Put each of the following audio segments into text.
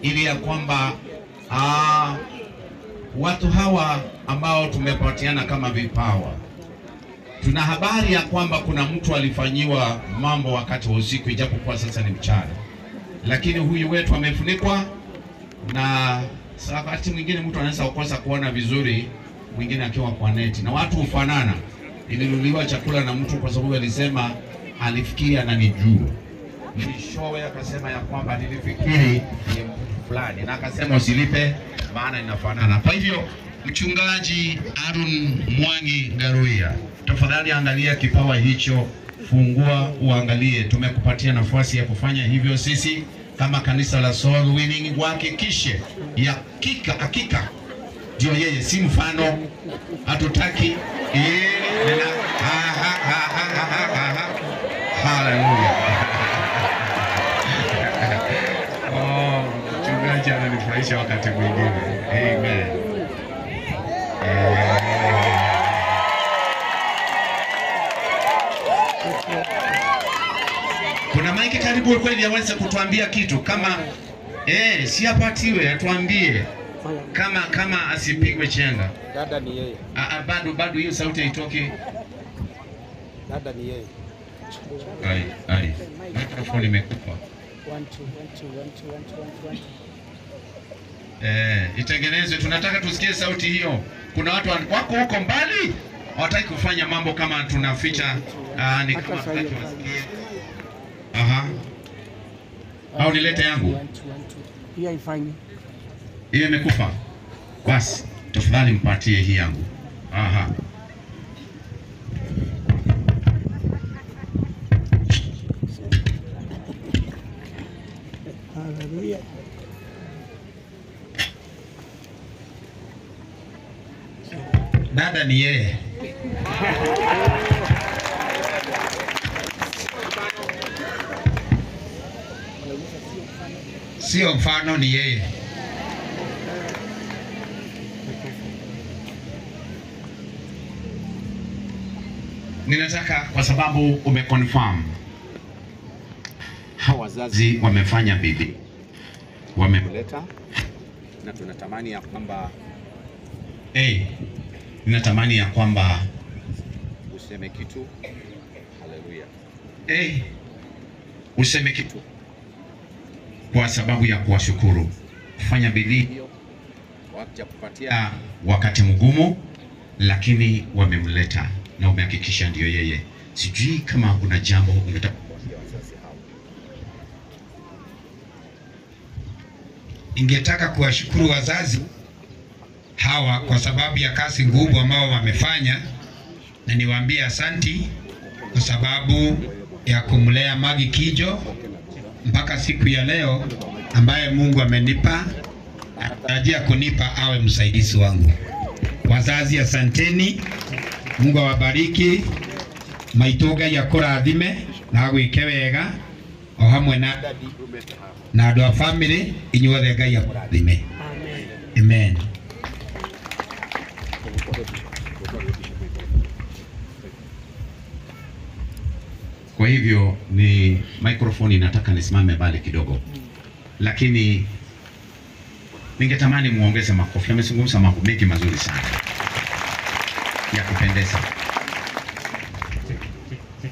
ili ya kwamba watu hawa ambao tumepatiana kama vipawa, tuna habari ya kwamba kuna mtu alifanyiwa mambo wakati wa usiku, ijapokuwa sasa ni mchana, lakini huyu wetu amefunikwa. Na wakati mwingine mtu anaweza kukosa kuona vizuri, mwingine akiwa kwa neti, na watu hufanana. Ilinunuliwa chakula na mtu kwa sababu alisema alifikiri ananijua, mwishowe akasema ya kwamba nilifikiri ni mtu fulani, na akasema usilipe maana inafanana. Kwa hivyo Mchungaji Aaron Mwangi Ngaruiya, tafadhali angalia kipawa hicho, fungua uangalie. Tumekupatia nafasi ya kufanya hivyo sisi kama kanisa la Soul Winning. Uhakikishe hakika ndio yeye, si mfano. Hatutaki haleluya. Oh, mchungaji ananifurahisha wakati mwingine. Amen. Kuna maiki karibu kweli aweze kutuambia kitu kama si apatiwe, atuambie kama asipigwe chenga. Dada ni yeye. Bado hiyo sauti haitoki. Dada ni yeye. Ai. Microphone imekufa. 1 2 1 2 1 2 1 2 1 2. Itengenezwe, tunataka tusikie sauti hiyo. Kuna watu wako huko mbali hawataki kufanya mambo kama tunaficha, ni kama hataki wasikie. Aha. Au nilete yangu. Hiyo haifanyi. Hiyo imekufa. Basi tafadhali mpatie hii yangu. Aha. Haleluya. Dada ni yeye. Sio mfano, ni yeye. Ninataka, kwa sababu umeconfirm hawa wazazi wamefanya bidii, wameleta, na tunatamani ya kwamba ninatamani ya kwamba useme kitu. Haleluya. Useme kitu kwa sababu ya kuwashukuru kufanya bidii hiyo, kupatia wakati mgumu, lakini wamemleta na umehakikisha ndio yeye. Sijui kama kuna jambo ungetaka kuambia wazazi hao. Ningetaka kuwashukuru wazazi hawa kwa sababu ya kazi ngumu ambao wamefanya, na niwaambie asanti kwa sababu ya kumlea Maggie Kijo mpaka siku ya leo ambaye Mungu amenipa, anatarajia kunipa awe msaidizi wangu. Wazazi asanteni, Mungu awabariki, maitũga ya kũrathime na agwĩke wega o hamwe na na andũ a family inyuothe, Ngai akũrathime. Amen. Kwa hivyo ni microphone inataka nisimame mbali kidogo, lakini ningetamani muongeze makofi. Amezungumza mambo mengi mazuri sana ya kupendeza.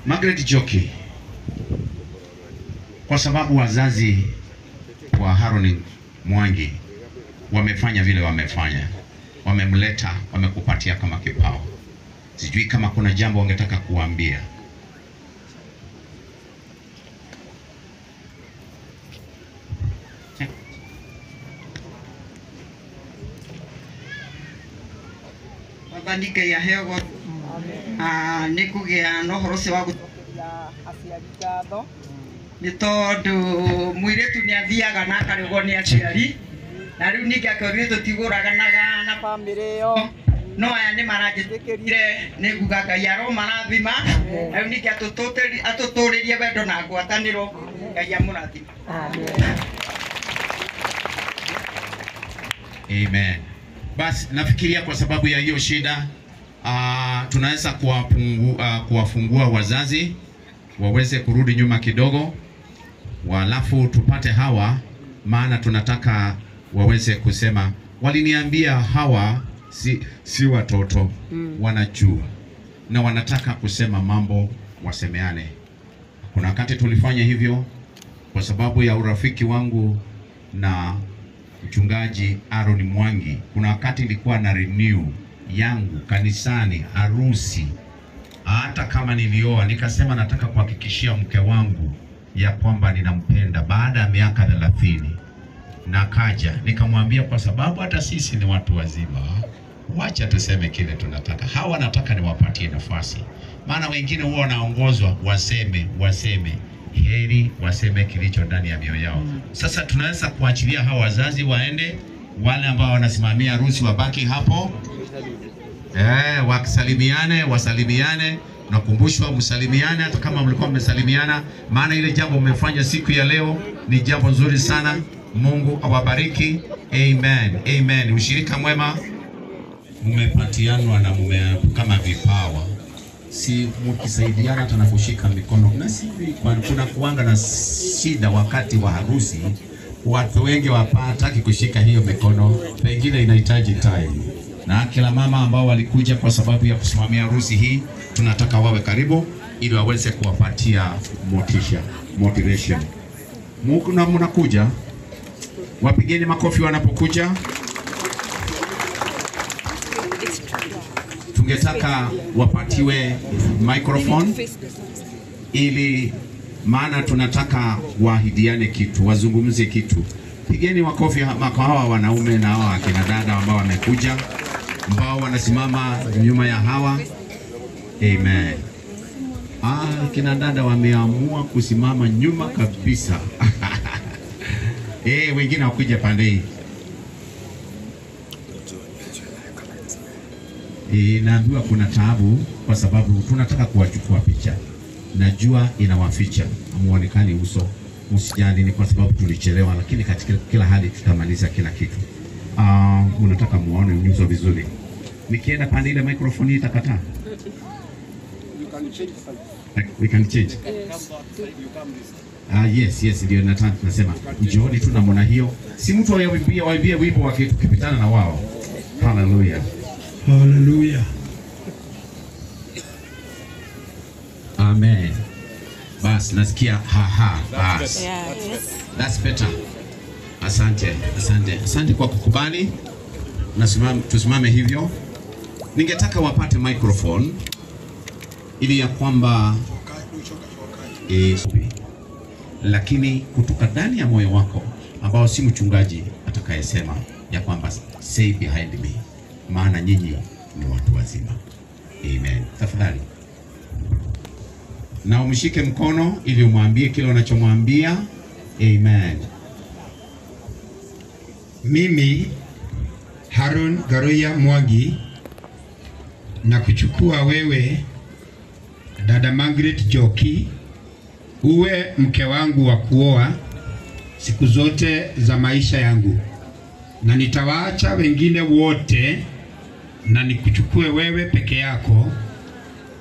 Margaret Njoki, kwa sababu wazazi wa Aaron Mwangi wamefanya vile wamefanya, wamemleta, wamekupatia kama kipawa, sijui kama kuna jambo wangetaka kuambia. Mwathani Ngai aheo nĩ kũgĩa na ũhoro ũcio wa gũcokeria aciari ngatho, nĩ tondũ mũirĩtu nĩ athiaga na akarĩgwo nĩ aciari, na rĩu ningĩ akĩonire tũtigũraganaga na bamĩrĩ ĩyo, no aya nĩ maranjĩtĩkĩrire, nĩ nguga Ngai aromarathima, na rĩu ningĩ atũtũrĩrie wendo na ngwatanĩro. Ngai amũrathime. Amen. Basi nafikiria kwa sababu ya hiyo shida tunaweza kuwafungua wazazi waweze kurudi nyuma kidogo, walafu tupate hawa maana tunataka waweze kusema. Waliniambia hawa si watoto, wanajua na wanataka kusema mambo, wasemeane. Kuna wakati tulifanya hivyo kwa sababu ya urafiki wangu na mchungaji Aaron Mwangi. Kuna wakati nilikuwa na renew yangu kanisani, harusi, hata kama nilioa, nikasema nataka kuhakikishia mke wangu ya kwamba ninampenda baada ya miaka 30. Na kaja nikamwambia, kwa sababu hata sisi ni watu wazima, wacha tuseme kile tunataka. Hawa nataka niwapatie nafasi, maana wengine huwa wanaongozwa waseme, heri waseme kilicho ndani ya mioyo yao. Sasa tunaweza kuachilia hawa wazazi waende, wale ambao wanasimamia harusi wabaki hapo. Wakisalimiane, wasalimiane. Nakumbushwa msalimiane hata kama mlikuwa mmesalimiana, maana ile jambo mmefanya siku ya leo ni jambo nzuri sana. Mungu awabariki. Amen. Amen. Ushirika mwema mmepatianwa na mume kama vipawa. Si mkisaidiana hata na kushika mikono. Na si kuna kuanga na shida wakati wa harusi, watu wengi wapataki kushika hiyo mikono, pengine inahitaji time. Na kila mama ambao walikuja kwa sababu ya kusimamia harusi hii, tunataka wawe karibu ili waweze kuwapatia motisha, motivation. Mnakuja, wapigeni makofi wanapokuja. Tungetaka wapatiwe microphone ili, maana tunataka waahidiane kitu, wazungumze kitu. Pigeni makofi kwa hawa wanaume na hawa akina dada ambao wamekuja, ambao wanasimama nyuma ya hawa. Amen. Kina dada wameamua kusimama nyuma kabisa. Wengine wakuja pande hii. Naambiwa kuna taabu kwa sababu tunataka kuwachukua picha. Najua inawaficha, hamuonekani uso. Usijali, ni kwa sababu tulichelewa, lakini katika kila hali tutamaliza kila kitu. Unataka muone nyuso vizuri. Nikienda pande ile microphone itakataa. You can change side. We can change. Yes, yes, ndio nasema. Njooni tu namna hiyo. Si mtu awaimbie wimbo wakipitana na wao. Hallelujah. Hallelujah. Amen. Bas, nasikia ha. Bas. Yes. That's better. Asante, asante. Asante kwa kukubali. Nasimama, tusimame hivyo. Ningetaka wapate microphone ili ya kwamba lakini kutoka ndani ya moyo wako ambao si mchungaji atakayesema ya kwamba say behind me, maana nyinyi ni watu wazima. Amen. Tafadhali. Na umshike mkono ili umwambie kile unachomwambia. Amen. Mimi Harun Garuya Mwangi na kuchukua wewe dada Margaret Joki uwe mke wangu wa kuoa siku zote za maisha yangu, na nitawaacha wengine wote na nikuchukue wewe peke yako,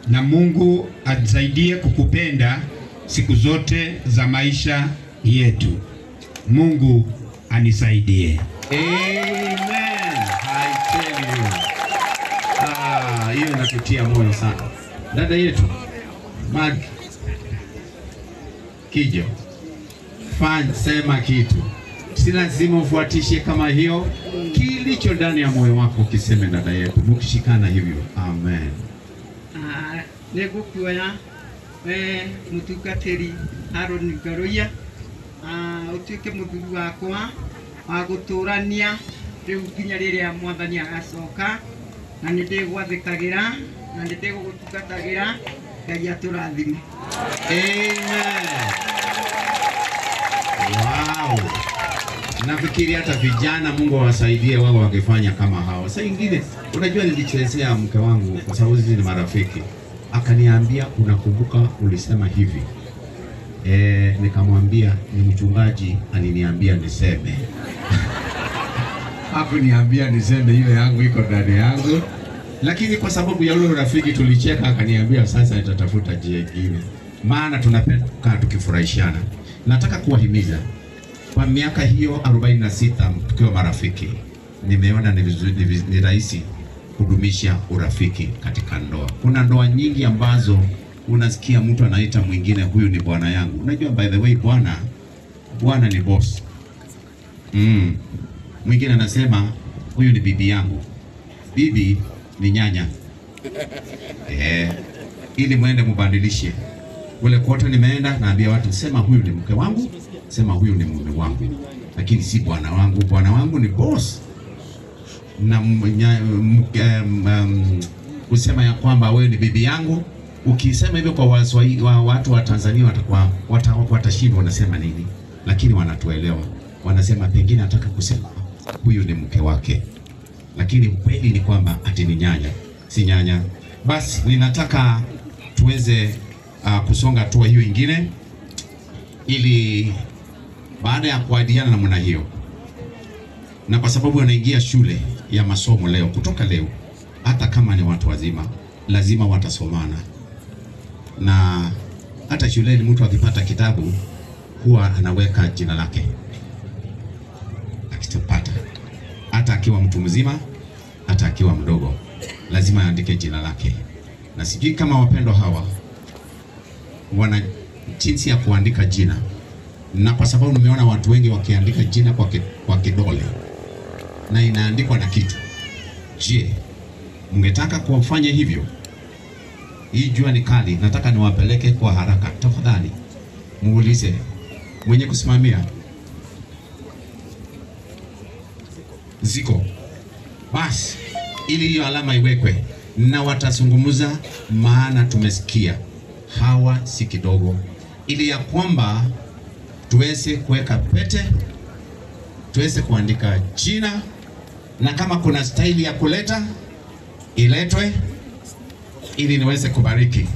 na Mungu atusaidie kukupenda siku zote za maisha yetu. Mungu anisaidie. Amen. I tell you. Hiyo inatutia moyo sana. Dada yetu Mag Kijo, fan, sema kitu. Si lazima ufuatishe kama hiyo. Kilicho ndani ya moyo wako kiseme, dada yetu. Mukishikana hivyo. Amen. Nĩngũkuoya we mũtungatĩri Aaron Ngaruiya, ũtuĩke mũthuri wakwa wa gũtũrania rĩu nginya rĩrĩa mwathani agacoka, na nĩndĩgwathĩkagĩra na nĩndĩgũgũtungatagĩra. Ngai atũrathime. Amen. Wow. Nafikiri hata vijana Mungu awasaidie wao wakifanya kama hao. Saa nyingine unajua nilichezea mke wangu kwa sababu sisi ni marafiki. Akaniambia unakumbuka ulisema hivi. Nikamwambia ni mchungaji aliniambia niseme. Hakuniambia niseme, ile yangu iko ndani yangu. Lakini kwa sababu ya ule rafiki tulicheka, akaniambia sasa nitatafuta njia nyingine. Maana tunapenda kukaa tukifurahishana. Nataka kuwahimiza Kwa miaka hiyo 46 tukiwa marafiki, nimeona ni rahisi kudumisha urafiki katika ndoa. Kuna ndoa nyingi ambazo unasikia mtu anaita mwingine huyu ni bwana yangu. Unajua, by the way, bwana ni boss. Mwingine anasema huyu ni bibi yangu. Bibi ni nyanya. Ili muende mubadilishe. Ule kote nimeenda naambia watu, sema huyu ni mke wangu, sema huyu ni mume wangu, lakini si bwana wangu. Bwana wangu ni boss. Na kusema ya kwamba wewe ni bibi yangu, ukisema hivyo kwa watu wa Tanzania watashindwa wanasema nini, lakini wanatuelewa. Wanasema pengine anataka kusema huyu ni mke wake, lakini ukweli ni kwamba ati ni nyanya, si nyanya. Basi ninataka tuweze kusonga hatua hiyo ingine, ili baada ya kuadiana namna hiyo, na kwa sababu wanaingia shule ya masomo leo, kutoka leo, hata kama ni watu wazima lazima watasomana. Na hata shuleni mtu akipata kitabu huwa anaweka jina lake akitapata, hata akiwa mtu mzima, hata akiwa mdogo, lazima aandike jina lake. Na sijui kama wapendwa hawa wana jinsi ya kuandika jina, na kwa sababu nimeona watu wengi wakiandika jina kwa kidole na inaandikwa na kitu. Je, mngetaka kuwafanya hivyo? Hii jua ni kali, nataka niwapeleke kwa haraka. Tafadhali muulize mwenye kusimamia. Ziko basi, ili hiyo alama iwekwe na watazungumza, maana tumesikia hawa si kidogo, ili ya kwamba tuweze kuweka pete, tuweze kuandika jina, na kama kuna staili ya kuleta iletwe, ili niweze kubariki.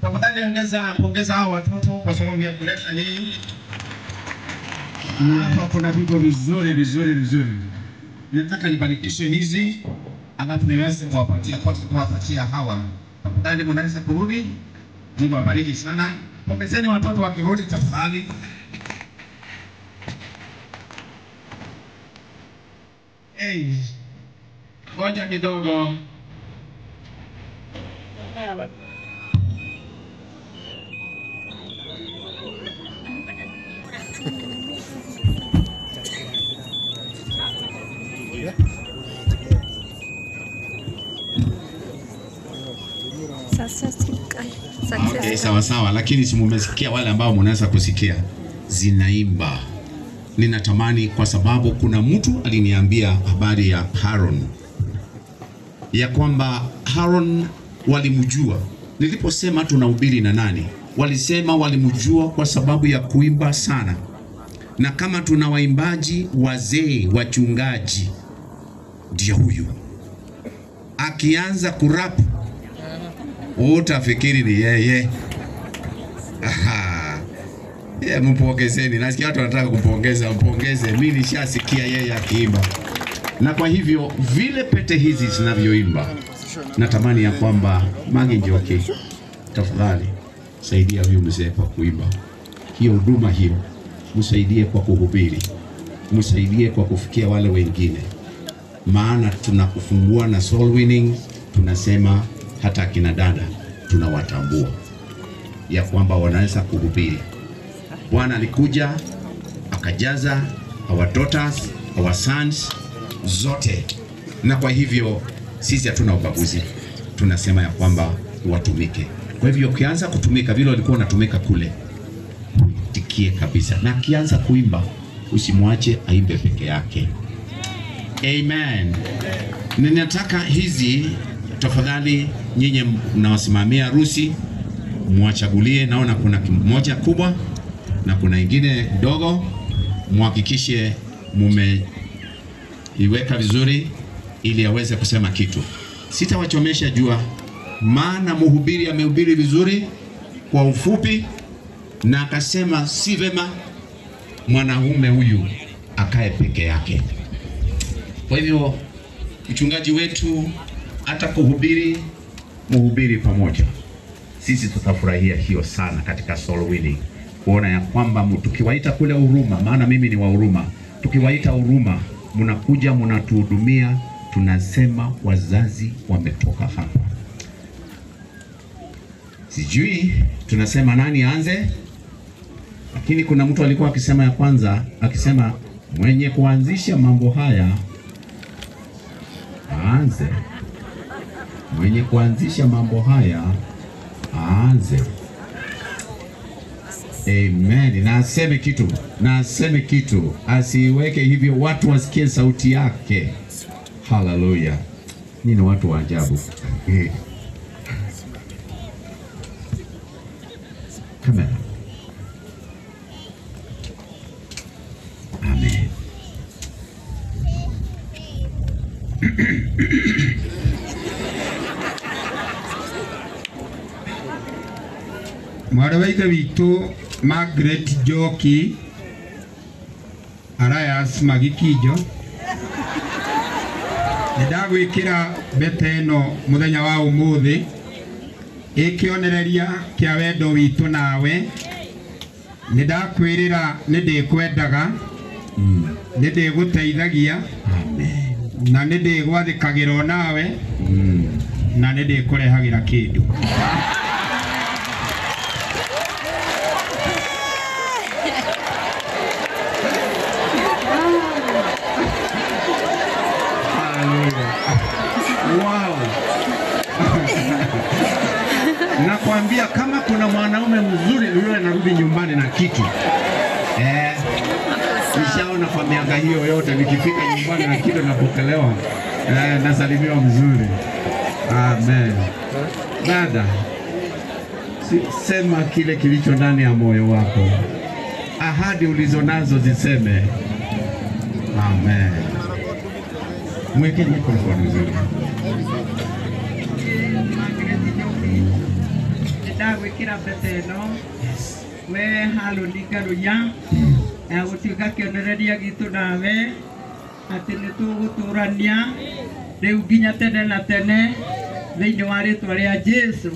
Tafadhali ongeza hao watoto kwa sababu ya kuleta nini. Hapa kuna vitu vizuri vizuri vizuri. Nataka nibarikishe hizi alafu niweze kuwapatia hawa. Tafadhali mnaweza kurudi. Mungu awabariki sana. Pongezeni watoto wakirudi tafadhali. Hey, ngoja kidogo. Okay, sawa sawa, lakini si mumesikia wale ambao mnaweza kusikia zinaimba. Ninatamani kwa sababu kuna mtu aliniambia habari ya Haron, ya kwamba Haron walimjua. Niliposema tunahubiri na nani, walisema walimjua kwa sababu ya kuimba sana. Na kama tuna waimbaji wazee, wachungaji, ndio huyu. Akianza kurap utafikiri ni yeye. Aha. Mpongezeni. Nasikia watu wanataka kumpongeza, mpongeze. Mimi nishasikia yeye akiimba. Na kwa hivyo vile pete hizi zinavyoimba, natamani ya kwamba Maggie Njoki, tafadhali saidia huyu mzee kwa kuimba. Hiyo huduma hiyo, msaidie kwa kuhubiri, msaidie kwa kufikia wale wengine. Maana tunakufungua na soul winning, Tunasema hata akina dada tunawatambua ya kwamba wanaweza kuhubiri. Bwana alikuja akajaza our daughters, our sons zote, na kwa hivyo sisi hatuna ubaguzi, tunasema ya kwamba watumike. Kwa hivyo ukianza kutumika vile walikuwa wanatumika kule, tikie kabisa, na akianza kuimba usimwache aimbe peke yake. Amen. Ninataka hizi tafadhali, nyinyi mnawasimamia harusi mwachagulie. Naona kuna moja kubwa na kuna ingine ndogo, muhakikishe mumeiweka vizuri ili aweze kusema kitu. Sitawachomesha jua, maana mhubiri amehubiri vizuri kwa ufupi, na akasema si vema mwanaume huyu akae peke yake. Kwa hivyo mchungaji wetu hata kuhubiri, muhubiri pamoja. Sisi tutafurahia hiyo sana katika soul winning, kuona ya kwamba tukiwaita kule Huruma, maana mimi ni wa Huruma, tukiwaita Huruma mnakuja mnatuhudumia, tunasema wazazi wametoka hapa. Sijui tunasema nani aanze, lakini kuna mtu alikuwa akisema ya kwanza, akisema mwenye kuanzisha mambo haya aanze, mwenye kuanzisha mambo haya aanze. Amen. Na aseme kitu, na aseme kitu, asiweke hivyo watu wasikie sauti yake. Hallelujah. Ni watu wa ajabu. Kamera. Amen. Mwarĩ wa ithe witũ Margaret Njoki Arias Magikinjo, nĩndagwĩkĩra mbete ĩno mũthenya wa ũmũthĩ ĩkĩonereria kĩa wendo witũ nawe. Nĩndakwĩrĩra nĩndĩkwendaga, nĩndĩgũteithagia, na nĩndĩgwathĩkagĩra nawe, na nĩndĩkũrehagĩra kĩndũ. Wow. Nakwambia kama kuna mwanaume mzuri yule anarudi nyumbani na kitu. Nishaona kwa miaka hiyo yote nikifika nyumbani na kitu napokelewa. Nasalimiwa mzuri. Amen. Dada, sema kile kilicho ndani ya moyo wako. Ahadi ulizonazo ziseme. Amen. Mweke microphone vizuri. Ndagwikira mbete ĩno we Harũni Ngaruiya ya gũtuĩka kĩonereria gitũ nawe atĩ nĩ tũgũtũrania rĩu nginya tene na tene thĩinĩ wa rĩtwa rĩa Jesũ.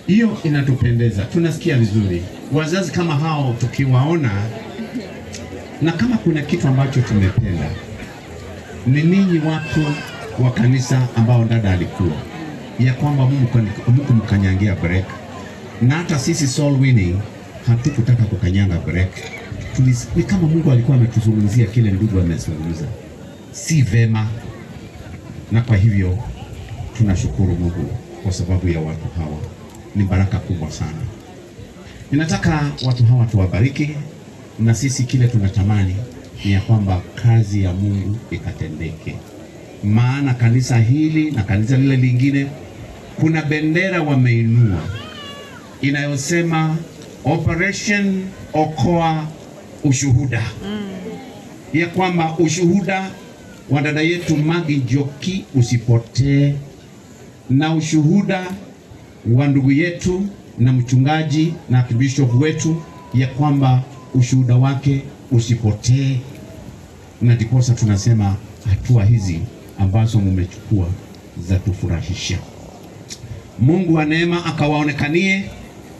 Hiyo inatupendeza, tunasikia vizuri. Wazazi kama hao tukiwaona, na kama kuna kitu ambacho tumependa ni ninyi watu wa kanisa ambao dada alikuwa, ya kwamba Mungu mkanyangia break. Na hata sisi soul winning hatukutaka kukanyanga break. Ni kama Mungu alikuwa ametuzungumzia kile ndugu amezungumza, si vema. Na kwa hivyo tunashukuru Mungu kwa sababu ya watu hawa, ni baraka kubwa sana. Ninataka watu hawa tuwabariki, na sisi kile tunatamani ni ya kwamba kazi ya Mungu ikatendeke. Maana kanisa hili na kanisa lile lingine kuna bendera wameinua inayosema Operation Okoa Ushuhuda. Ya kwamba ushuhuda wa dada yetu Maggie Njoki usipotee, na ushuhuda wa ndugu yetu na mchungaji na bishop wetu, ya kwamba ushuhuda wake usipotee. Na ndiposa tunasema hatua hizi ambazo mmechukua za kufurahisha. Mungu wa neema akawaonekanie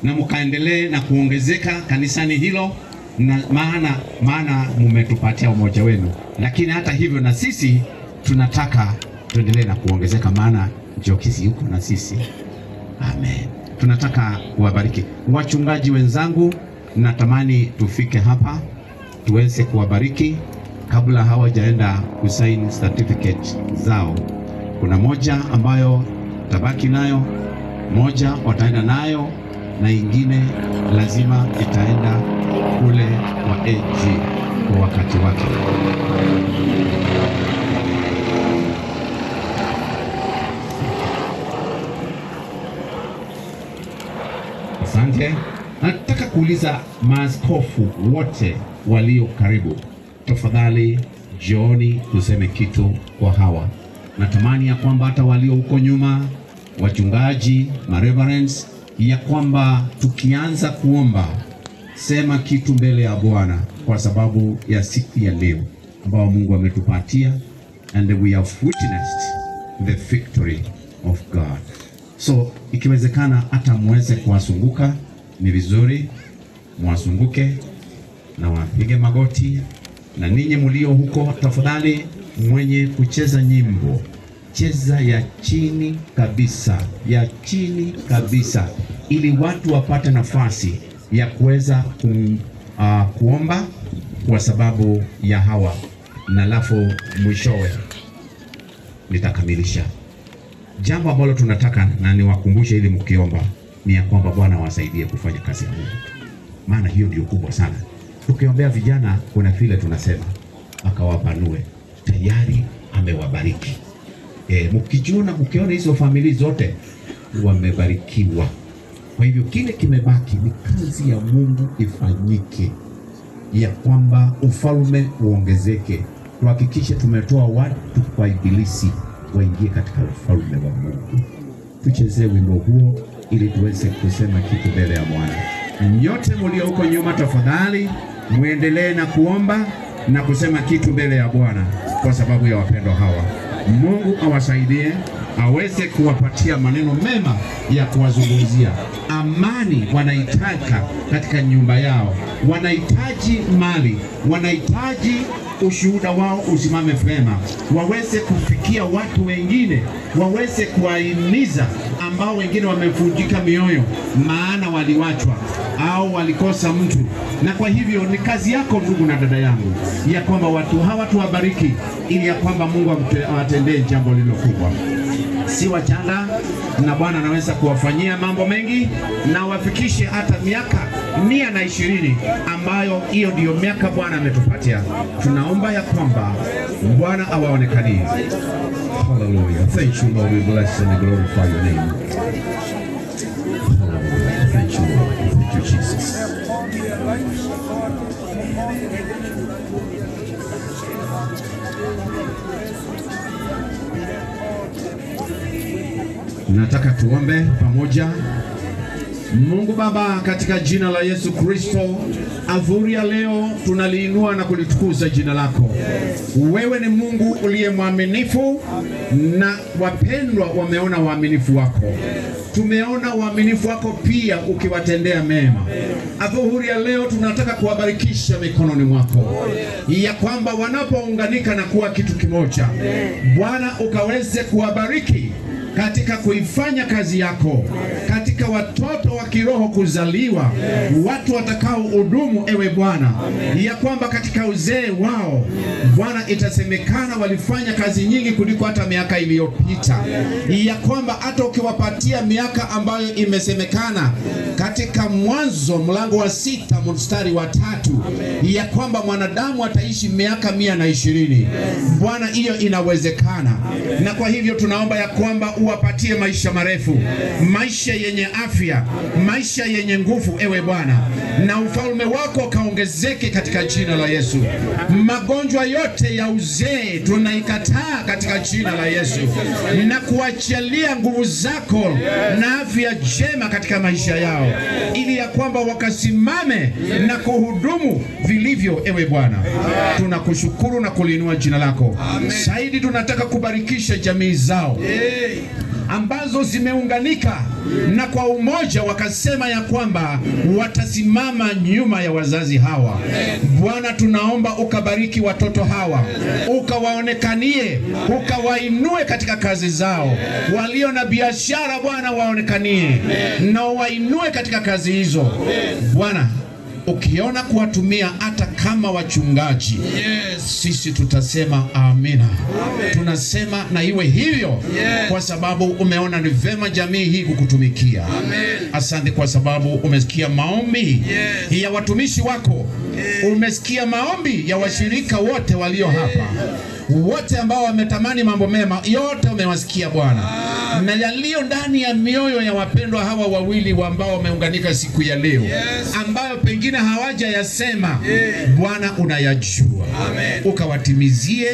na mkaendelee na kuongezeka kanisani hilo, na maana mmetupatia umoja wenu, lakini hata hivyo na sisi tunataka tuendelee na kuongezeka, maana Njokisi yuko na sisi. Amen. Tunataka kuwabariki wachungaji wenzangu, natamani tufike hapa tuweze kuwabariki kabla hawajaenda kusign certificate zao. Kuna moja ambayo tabaki nayo, moja wataenda nayo, na ingine lazima itaenda kule kwa AG kwa wakati wake. Asante. Nataka kuuliza maaskofu wote walio karibu, tafadhali jioni tuseme kitu kwa hawa. Natamani ya kwamba hata walio huko nyuma, wachungaji, mareverends, ya kwamba tukianza kuomba, sema kitu mbele ya Bwana kwa sababu ya siku ya leo ambao Mungu ametupatia, and we have witnessed the victory of God. So ikiwezekana hata muweze kuwasunguka, ni vizuri mwasunguke na wapige magoti. Na ninyi mlio huko, tafadhali mwenye kucheza nyimbo, cheza ya chini kabisa, ya chini kabisa, ili watu wapate nafasi ya kuweza kuomba kwa sababu ya hawa, na alafu mwishowe nitakamilisha. Jambo ambalo tunataka na niwakumbushe ili mkiomba ni ya kwamba Bwana awasaidie kufanya kazi ya Mungu, maana hiyo ndio kubwa sana. Tukiombea vijana kuna vile tunasema akawapanue, tayari amewabariki. Mkijiona, mkiona hizo familia zote wamebarikiwa. Kwa hivyo kile kimebaki ni kazi ya Mungu ifanyike, ya kwamba ufalme uongezeke. Tuhakikishe tumetoa watu kwa ibilisi waingie katika ufalme wa Mungu. Tuchezee wimbo huo ili tuweze kusema kitu mbele ya Bwana. Nyote mlio huko nyuma, tafadhali muendelee na kuomba na kusema kitu mbele ya Bwana kwa sababu ya wapendwa hawa. Mungu awasaidie, aweze kuwapatia maneno mema ya kuwazungumzia. Amani wanaitaka katika nyumba yao, wanahitaji mali, wanahitaji ushuhuda wao usimame vema, waweze kufikia watu wengine, waweze kuwahimiza ambao wengine wamevunjika mioyo maana waliwachwa au walikosa mtu. Na kwa hivyo ni kazi yako ndugu na dada yangu, ya kwamba watu hawa tuwabariki, ili ya kwamba Mungu awatendee jambo lililo kubwa. Si wachanga, na Bwana anaweza kuwafanyia mambo mengi na wafikishe hata miaka 120 ambayo hiyo ndiyo miaka Bwana ametupatia. Tunaomba ya kwamba Bwana awaonekanie. Hallelujah. Thank you Lord, we bless and glorify your name. Hallelujah. Thank you Lord. Thank you Jesus. Nataka tuombe pamoja. Mungu Baba, katika jina la Yesu Kristo, adhuhuri ya leo tunaliinua na kulitukuza jina lako. Wewe ni Mungu uliye mwaminifu, na wapendwa wameona uaminifu wako. Tumeona uaminifu wako pia ukiwatendea mema. Adhuhuri ya leo tunataka kuwabarikisha mikononi mwako, ya kwamba wanapounganika na kuwa kitu kimoja, Bwana ukaweze kuwabariki katika kuifanya kazi yako, katika watoto wa kiroho kuzaliwa, watu watakao hudumu, ewe Bwana, ya kwamba katika uzee wao Bwana itasemekana walifanya kazi nyingi kuliko hata miaka iliyopita, ya kwamba hata ukiwapatia miaka ambayo imesemekana katika Mwanzo mlango wa 6 mstari wa 3, ya kwamba mwanadamu ataishi miaka 120. Bwana, hiyo inawezekana. Na kwa hivyo tunaomba ya kwamba uwapatie maisha marefu, maisha yenye afya, maisha yenye nguvu, ewe Bwana, na ufalme wako kaongezeke katika jina la Yesu. Magonjwa yote ya uzee tunaikataa katika jina la Yesu, na kuachilia nguvu zako na afya njema katika maisha yao, ili ya kwamba wakasimame na kuhudumu vilivyo, ewe Bwana. Tunakushukuru na kuliinua jina lako. Zaidi tunataka kubarikisha jamii zao ambazo zimeunganika na kwa umoja wakasema ya kwamba watasimama nyuma ya wazazi hawa. Bwana, tunaomba ukabariki watoto hawa, ukawaonekanie, ukawainue katika kazi zao. Walio na biashara Bwana waonekanie na wainue katika kazi hizo. Bwana, ukiona kuwatumia hata kama wachungaji, sisi tutasema amina. Tunasema na iwe hivyo, kwa sababu umeona ni vema jamii hii kukutumikia. Asante kwa sababu umesikia maombi ya watumishi wako, umesikia maombi ya washirika wote walio hapa, wote ambao wametamani mambo mema, yote umewasikia Bwana. Na yaliyo ndani ya mioyo ya wapendwa hawa wawili ambao wameunganika siku ya leo, ambayo pengine hawajayasema, Bwana unayajua, ukawatimizie.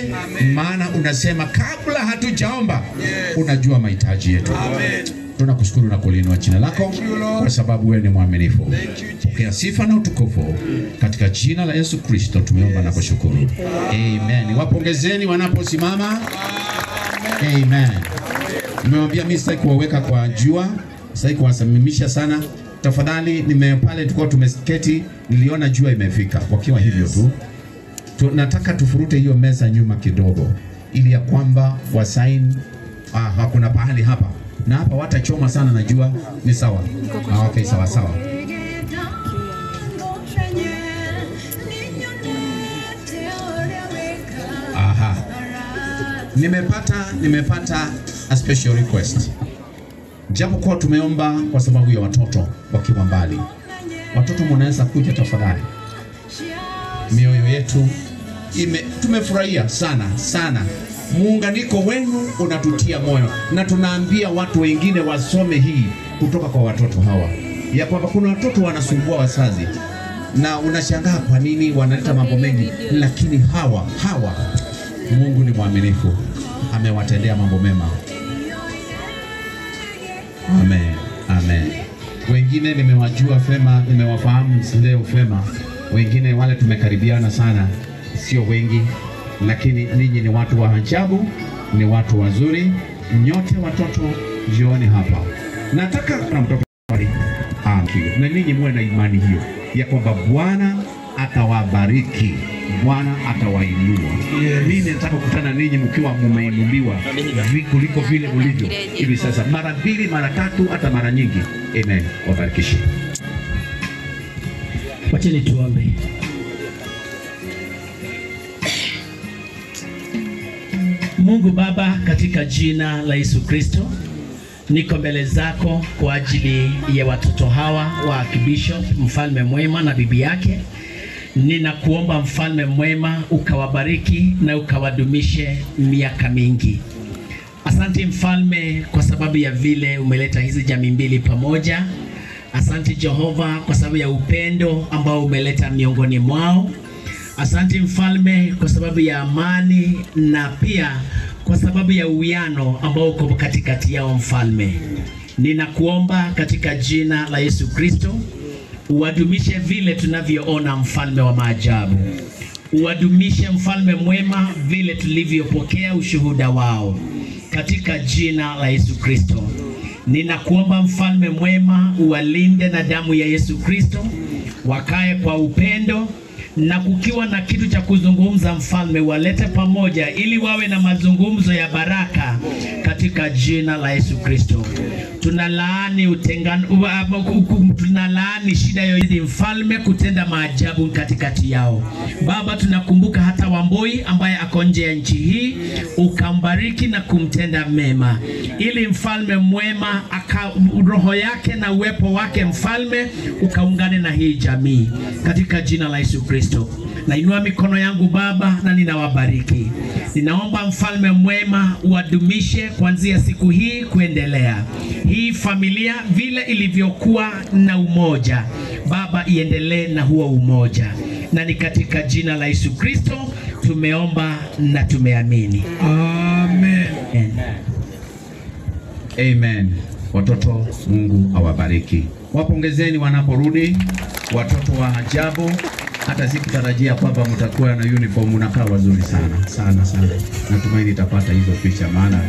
Maana unasema kabla hatujaomba unajua mahitaji yetu. Tunakushukuru na kuliinua jina lako kwa sababu wewe ni mwaminifu. Pokea sifa na utukufu katika jina la Yesu Kristo tumeomba na kushukuru. Amen. Wapongezeni wanaposimama. Amen. Nimewambia mimi sitaki kuwaweka kwa jua, sitaki kuwasimamisha sana. Tafadhali, pale tulikuwa tumeketi, niliona jua imefika. Wakiwa hivyo tu, tunataka tufurute hiyo meza nyuma kidogo ili ya kwamba wasaini. Hakuna pahali hapa na hapa watachoma sana na jua. Ni sawa? Okay, sawa sawa. Aha. Nimepata a special request. Japo kwa tumeomba kwa sababu ya watoto wakiwa mbali. Watoto mnaweza kuja tafadhali. Mioyo yetu tumefurahia sana sana. Muunganiko wenu unatutia moyo, na tunaambia watu wengine wasome hii kutoka kwa watoto hawa, ya kwamba kuna watoto wanasumbua wazazi na unashangaa kwa nini wanaleta mambo mengi, lakini hawa Mungu ni mwaminifu, amewatendea mambo mema. Amen, amen. Wengine nimewajua fema, nimewafahamu leo fema. Wengine wale tumekaribiana sana, sio wengi, lakini ninyi ni watu wa ajabu, ni watu wazuri. Nyote watoto jioni hapa. Nataka na mtoto na ninyi muwe na imani hiyo ya kwamba Bwana atawabariki, Bwana atawainua. Mimi nataka kukutana ninyi mkiwa mmeinuliwa kuliko vile mlivyo hivi sasa, mara mbili, mara tatu, hata mara nyingi. Amen. Wabarikishe. Wacheni tuombe. Mungu Baba, katika jina la Yesu Kristo, niko mbele zako kwa ajili ya watoto hawa wa Archbishop Mfalme Mwema na bibi yake. Ninakuomba Mfalme Mwema ukawabariki na ukawadumishe miaka mingi. Asante Mfalme kwa sababu ya vile umeleta hizi jamii mbili pamoja. Asante Jehova kwa sababu ya upendo ambao umeleta miongoni mwao. Asante Mfalme kwa sababu ya amani na pia kwa sababu ya uwiano ambao uko katikati yao Mfalme. Ninakuomba katika jina la Yesu Kristo uwadumishe vile tunavyoona, Mfalme wa maajabu. Uwadumishe Mfalme Mwema vile tulivyopokea ushuhuda wao, katika jina la Yesu Kristo. Ninakuomba Mfalme Mwema uwalinde na damu ya Yesu Kristo, wakae kwa upendo, na kukiwa na kitu cha kuzungumza Mfalme walete pamoja ili wawe na mazungumzo ya baraka, katika jina la Yesu Kristo. Tunalaani utengano, tunalaani shida yoyote Mfalme kutenda maajabu katikati yao. Baba, tunakumbuka hata Wamboi ambaye ako nje ya nchi hii, ukambariki na kumtenda mema, ili Mfalme Mwema roho yake na uwepo wake Mfalme ukaungane na hii jamii, katika jina la Yesu Kristo. Nainua mikono yangu Baba na ninawabariki. Ninaomba Mfalme Mwema uwadumishe kuanzia siku hii kuendelea. Hii familia vile ilivyokuwa na umoja, Baba iendelee na huo umoja. Na ni katika jina la Yesu Kristo tumeomba na tumeamini. Amen. Amen. Watoto, Mungu awabariki. Wapongezeni wanaporudi, watoto wa ajabu. Hata sikutarajia kwamba mtakuwa na uniform, unakaa wazuri sana sana sana. Natumaini nitapata hizo picha maana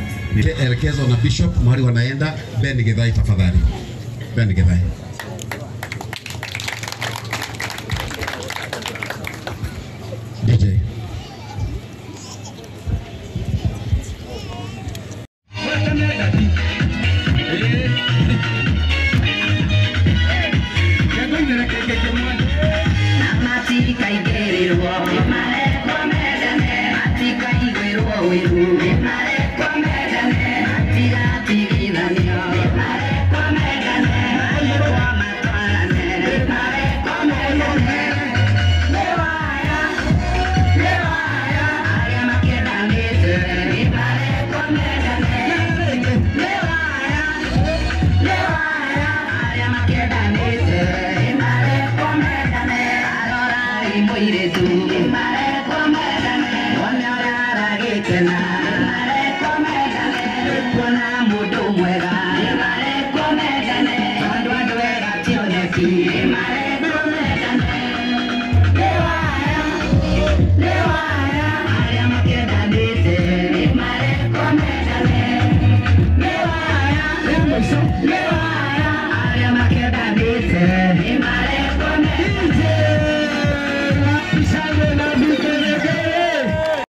Elekezo na Bishop mahali wanaenda. Ben Githai tafadhali. Ben Githai.